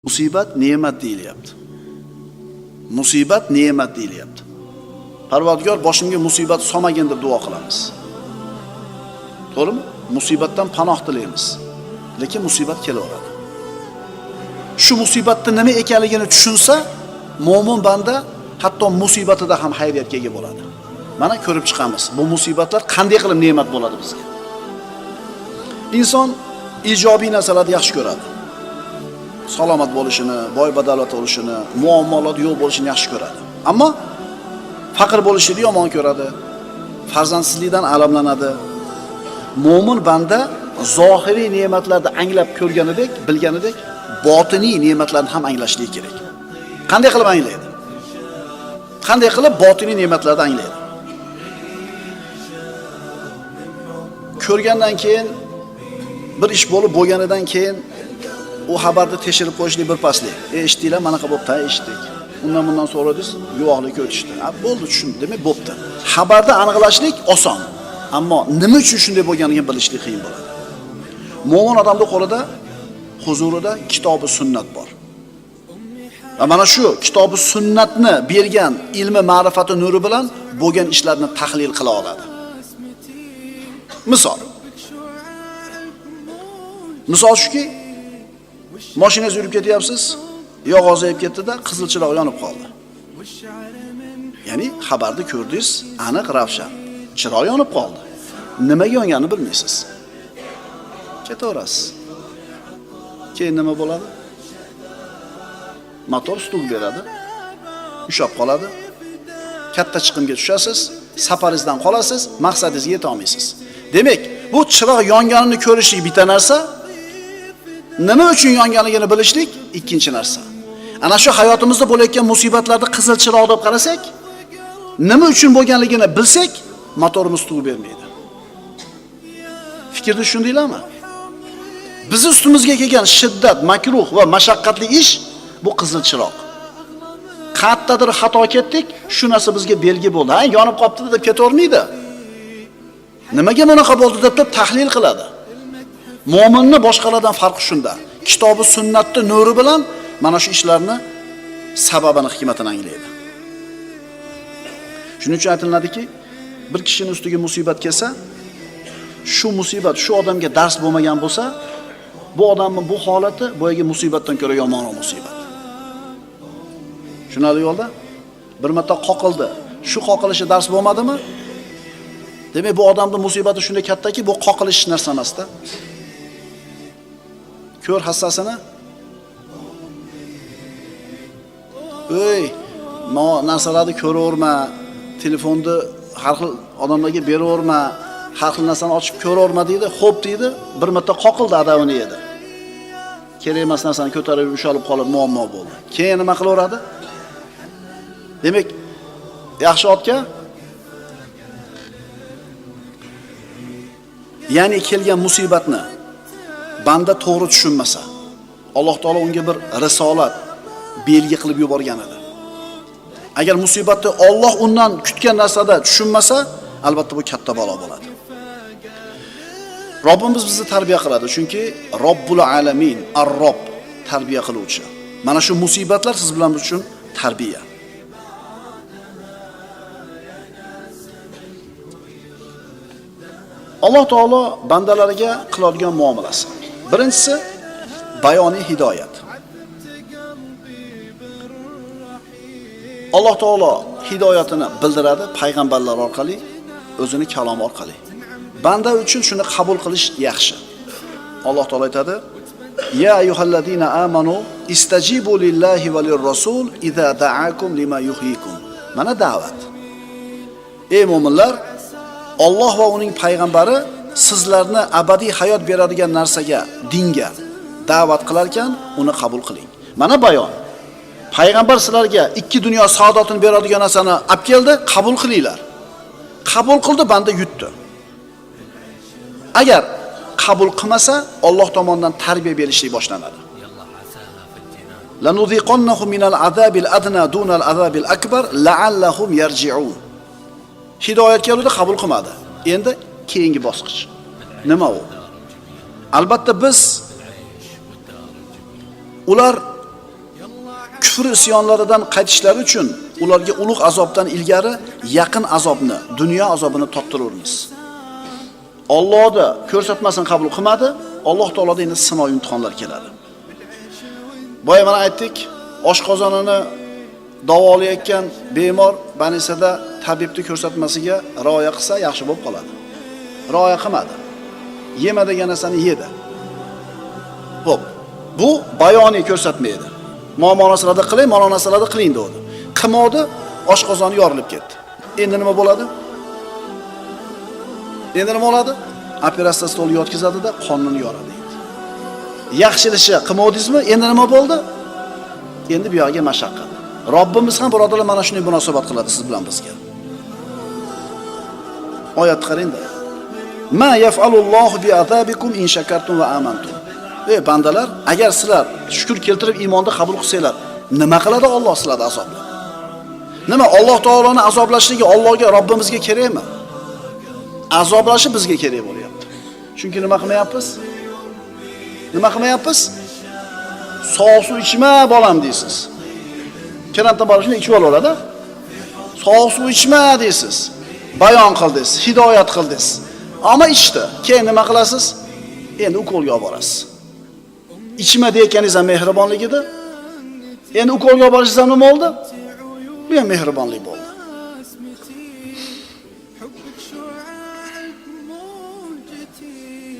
Musibat ne'mat deyilyapti. Musibat ne'mat deyilyapti. Parvardigor boshimga musibat solmagin deb duo qilamiz. To'g'rimi? Musibatdan panoh tilaymiz. Lekin musibat kelaveradi. Shu musibatni nima ekanligini tushunsa, mo'min banda hatto musibatida ham xayriyatga ega bo'ladi. Mana ko'rib chiqamiz. Bu musibatlar qanday qilib ne'mat bo'ladi bizga? Inson ijobiy narsalarni yaxshi ko'radi. Salomat bo'lishini, boy badavlat bo'lishini, muammolar yo'q bo'lishini yaxshi ko'radi. Ammo faqir bo'lishini yomon ko'radi. Farzandsizlikdan alamlanadi. Mo'min banda zohiriy ne'matlarni anglab ko'rganidek, bilganidek, botiniy ne'matlarni ham anglashligi kerak. Qanday qilib anglaydi? Qanday qilib botiniy ne'matlarni anglaydi? Ko'rgandan keyin bir ish bo'lib bo'lganidan keyin u xabarni tekshirib qo'yishlik bir paslik. Eshitdinglar, manaqa bo'pti, eshitdik. Undan bundan so'radingiz, guvohlikka o'tishdi. Ha, bo'ldi, tushundim, demak bo'pti. Xabarni aniqlashlik oson, ammo nima uchun shunday bo'lganligini bilishlik qiyin bo'ladi. Mo'min odamning qo'lida, huzurida kitobi sunnat bor. Va mana shu kitobi sunnatni bergan ilmi ma'rifati nuri bilan bo'lgan ishlarni tahlil qila oladi. Misol. Misol shuki, mashinangiz yurib ketyapsiz, yog' ozayib ketdi-da, qizil chiroq yonib qoldi. Ya'ni xabarni ko'rdingiz, aniq ravshan. Chiroq yonib qoldi. Nimaga yonganini bilmaysiz. Ketaverasiz. Keyin nima bo'ladi? Motor stuk beradi. Ushlab qoladi. Katta chiqimga tushasiz, safaringizdan qolasiz, maqsadingizga yeta olmaysiz. Demak, bu chiroq yonganini ko'rishlik bitta narsa, nima uchun yonganligini bilishlik ikkinchi narsa. Ana shu hayotimizda bo'layotgan musibatlarni qizil chiroq deb qarasak, nima uchun bo'lganligini bilsak, motorimiz tug'ib bermaydi. Fikrni tushundinglarmi? Biz ustimizga kelgan shiddat, makruh va mashaqqatli ish bu qizil chiroq. Qayerdadir xato ketdik, shu narsa bizga belgi bo'ldi. Ha, yonib qopti deb ketavermaydi. Nimaga bunaqa bo'ldi deb tahlil qiladi. Mo'minni boshqalardan farqi shunda. Kitobi sunnatni nuri bilan mana shu ishlarni sababini, hikmatini anglaydi. Shuning uchun aytiladiki, bir kishining ustiga musibat kelsa, shu musibat shu odamga dars bo'lmagan bo'lsa, bu odamning bu holati boyagi musibatdan ko'ra yomonroq musibat. Tushunarli yo'lda? Bir marta qoqildi. Shu qoqilishi dars bo'lmadimi? Demak, bu odamning musibati shunday kattaki, bu qoqilish narsa emas-da. Ko'r hassasini. Ey, narsalarni ko'raverma, telefonni har xil odamlarga beraverma, har xil narsani ochib ko'raverma deydi, xo'p deydi, bir marta qoqildi, adabini yedi. Kerak emas narsani ko'tarib ushalib qolib muammo bo'ldi. Keyin nima qilaveradi? Demak, yaxshi otga, ya'ni kelgan musibatni banda to'g'ri tushunmasa, Alloh taolo unga bir risolat, belgi qilib yuborgan edi. Agar musibatni Alloh undan kutgan narsada tushunmasa, albatta bu katta balo bo'ladi. Robbimiz bizni tarbiya qiladi, chunki Robbul alamin, Ar-Robb tarbiya qiluvchi. Mana shu musibatlar siz bilan biz uchun tarbiya. Alloh taolo bandalariga qiladigan muomalasi. Birinchisi bayoniy hidoyat. Alloh taolo hidoyatini bildiradi payg'ambarlar orqali, o'zini kalomi orqali. Banda uchun shuni qabul qilish yaxshi. Alloh taolo aytadi: "Ya ayyuhallazina amanu istajibu lillahi va lirrasul iza da'akum lima yuhyikum." Mana da'vat. Ey mo'minlar, Alloh va uning payg'ambari sizlarni abadiy hayot beradigan narsaga, dinga da'vat qilar ekan, uni qabul qiling. Mana bayon. Payg'ambar sizlarga ikki dunyo saodatini beradigan narsani olib keldi, qabul qilinglar. Qabul qildi, banda yutdi. Agar qabul qilmasa, Alloh tomonidan tarbiya berishlik boshlanadi. Lanuziqannahum minal azabil adna dunal azabil akbar la'allahum yarji'un. Hidoyat keldi, qabul qilmadi. Endi keyingi bosqich. Nima u? Albatta biz ular Kufr isyonlaridan qaytishlari uchun ularga ulug' azobdan ilgari yaqin azobni, dunyo azobini tottirurmiz. Allohda ko'rsatmasini qabul qilmadi, Alloh taoloda endi sinov imtihonlar keladi. Boya mana aytdik, oshqozonini davolayotgan bemor banisada tabibni ko'rsatmasiga rioya qilsa yaxshi bo'lib qoladi. Rioya qilmadi. Yema degan narsani yedi. Xo'p, bu bayoniy ko'rsatma edi. Muammo narsalarda qiling, mana narsalarda qiling dedi. Qilmadi, oshqozoni yorilib ketdi. Endi nima bo'ladi? Endi nima bo'ladi? Operatsiya stoliga yotqizadi-da, qonini yoradi endi. Yaxshilishi qilmadingizmi? Endi nima bo'ldi? Endi bu yoqga mashaqqat. Robbimiz ham birodarlar mana shunday munosabat qiladi siz bilan bizga. Oyat qarang-da. Ma yaf'alullohu bi'azabikum in shakartum va amantum. Ey bandalar, agar sizlar shukr keltirib iymonni qabul qilsanglar, nima qiladi Alloh sizlarni azoblab? Nima Alloh taoloni azoblashligi Allohga, Robbimizga kerakmi? Azoblashi bizga kerak bo'lyapti. Chunki nima qilmayapmiz? Nima qilmayapmiz? Sovuq suv ichma bolam deysiz. Kirantdan borib shuni ichib olaveradi. Sovuq suv ichma deysiz. Bayon qildingiz, hidoyat qildingiz. Ammo ichdi. Keyin nima qilasiz? Endi ukolga olib borasiz. Ichma deyotganingiz ham mehribonlik edi. Endi ukolga olib borishingiz ham nima bo'ldi? Bu ham mehribonlik bo'ldi.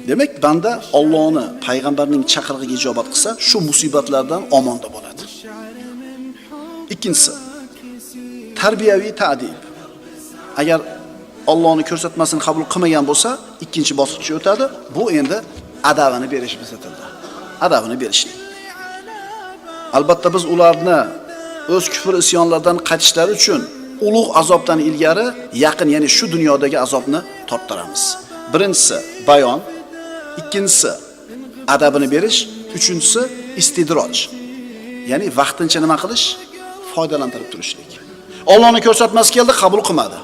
Demak, banda Allohni, payg'ambarning chaqirig'iga ijobat qilsa, shu musibatlardan omonda bo'ladi. Ikkinchisi, tarbiyaviy ta'dib. Agar Allohning ko'rsatmasini qabul qilmagan bo'lsa, ikkinchi bosqichga o'tadi. Bu endi adabini berish bizatildi. Adabini berishlik. Albatta biz ularni o'z kufr isyonlardan qaytishlari uchun ulug' azobdan ilgari yaqin, ya'ni shu dunyodagi azobni torttiramiz. Birinchisi bayon, ikkinchisi adabini berish, uchinchisi istidroj. Ya'ni vaqtincha nima qilish? Foydalantirib turishlik. Allohning ko'rsatmasi keldi, qabul qilmadi.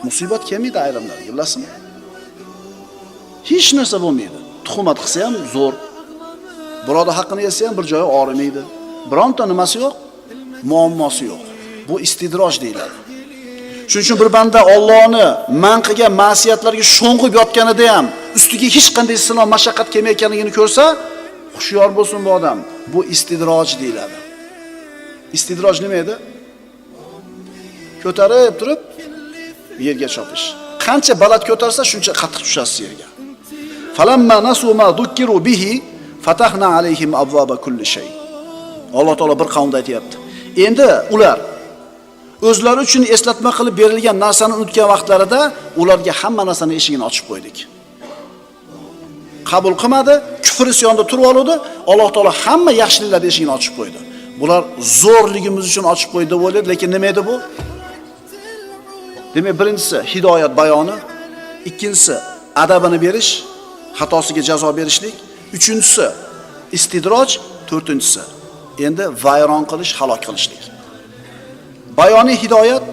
Musibat kelmaydi ayrimlarga, bilasizmi? Hech narsa bo'lmaydi. Tuhmat qilsa ham zo'r. Birodar haqqini yesa ham bir joyi og'rimaydi. Bironta nimasi yo'q, muammosi yo'q. Bu istidroj deyiladi. Shuning uchun bir banda Allohni man qilgan ma'siyatlarga sho'ng'ib yotganida ham ustiga hech qanday sinov, mashaqqat kelmayotganligini ko'rsa, hushyor bo'lsin bu odam. Bu istidroj deyiladi. Istidroj nima edi? Ko'tarib turib yerga chopish. Qancha baland ko'tarsa, shuncha qattiq tushasiz yerga. Falamma nasu ma dukkiru bihi fatahna alayhim abwaba kulli shay. Alloh taolo bir qavmda aytayapti. Endi ular o'zlari uchun eslatma qilib berilgan narsani unutgan vaqtlarida ularga hamma narsani eshigini ochib qo'ydik. Qabul qilmadi, kufr isyonda turib oldi, Alloh taolo hamma yaxshiliklarning eshigini ochib qo'ydi. Bular zo'rligimiz uchun ochib qo'ydi deb o'yladi, lekin nima edi bu? Demak, birinchisi hidoyat bayoni, ikkinchisi adabini berish, xatosiga jazo berishlik, uchinchisi istidroj, to'rtinchisi endi vayron qilish, halok qilishlik. Bayoniy hidoyat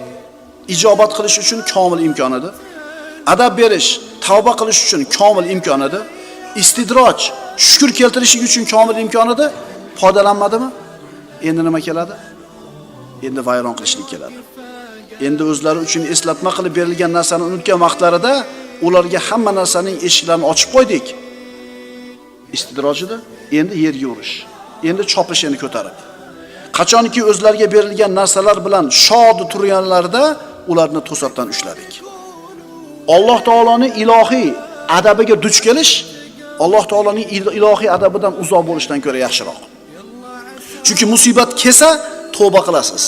ijobat qilish uchun komil imkon edi. Adab berish, tavba qilish uchun komil imkon edi. Istidroj, shukr keltirishlik uchun komil imkon edi. Foydalanmadimi? Endi nima keladi? Endi vayron qilishlik keladi. Endi o'zlari uchun eslatma qilib berilgan narsani unutgan vaqtlarida ularga hamma narsaning eshiklarini ochib qo'ydik. Istidrojida endi yerga urish, endi chopish, endi ko'tarib. Qachonki o'zlariga berilgan narsalar bilan shod turganlarida ularni to'satdan ushladik. Alloh taoloning ilohiy adabiga duch kelish, Alloh taoloning ilohiy adabidan uzoq bo'lishdan ko'ra yaxshiroq. Chunki musibat kelsa tavba qilasiz.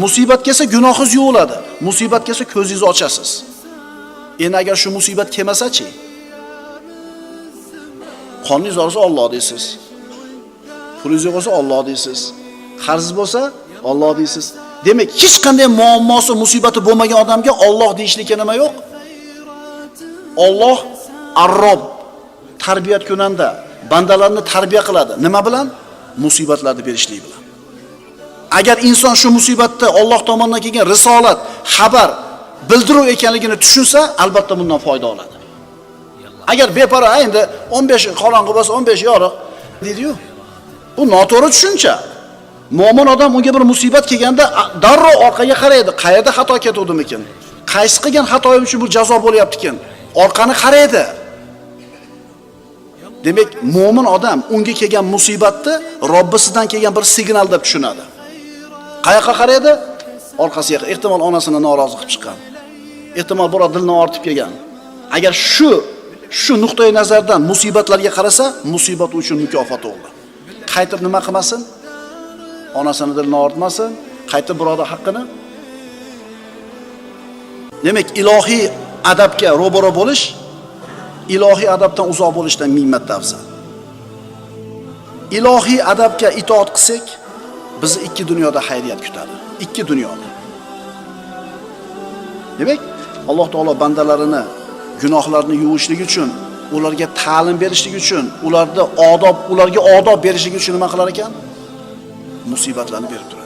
Musibat kelsa gunohingiz yuviladi. Musibat kelsa ko'zingizni ochasiz. Endi agar shu musibat kelmasa-chi? Qoningiz og'risa Alloh deysiz. Pulingiz yo'q bo'lsa Alloh deysiz. Qarz bo'lsa Alloh deysiz. Demak, hech qanday muammosi, musibati bo'lmagan odamga Alloh deyishlikka nima yo'q? Alloh Ar-Robb tarbiyat kunanda bandalarni tarbiya qiladi. Nima bilan? Musibatlarni berishlik bilan. Agar inson shu musibatda Alloh tomonidan kelgan risolat, xabar, bildiruv ekanligini tushunsa, albatta bundan foyda oladi. Agar beparvo, endi 15 qorong'i bo'lsa 15 yorug' deydi-yu. Bu noto'g'ri tushuncha. Mo'min odam unga bir musibat kelganda darrov orqaga qaraydi. Qayerda xato ketuvdimikin? Qaysi qilgan xatoyim uchun bu jazo bo'lyapti-kin? Orqani qaraydi. Demak, mo'min odam unga kelgan musibatni Robbisidan kelgan bir signal deb tushunadi. Qayoqqa qaraydi? Orqasiga. Ehtimol onasini norozi qilib chiqqan. Ehtimol biror dilni ortib kelgan. Agar shu nuqtai nazardan musibatlarga qarasa, musibat uchun mukofot bo'ldi. Qaytib nima qilmasin? Onasini dilini ortmasin, qaytib birodar haqqini. Demak, ilohiy adabga ro'baro bo'lish ilohiy adabdan uzoq bo'lishdan ming marta afzal. Ilohiy adabga itoat qilsak, bizni ikki dunyoda xayriyat kutadi. Ikki dunyoda. Demak, Alloh taolo bandalarini gunohlarini yuvishlik uchun, ularga ta'lim berishlik uchun, ularga odob berishlik uchun nima qilar ekan? Musibatlarni berib turadi.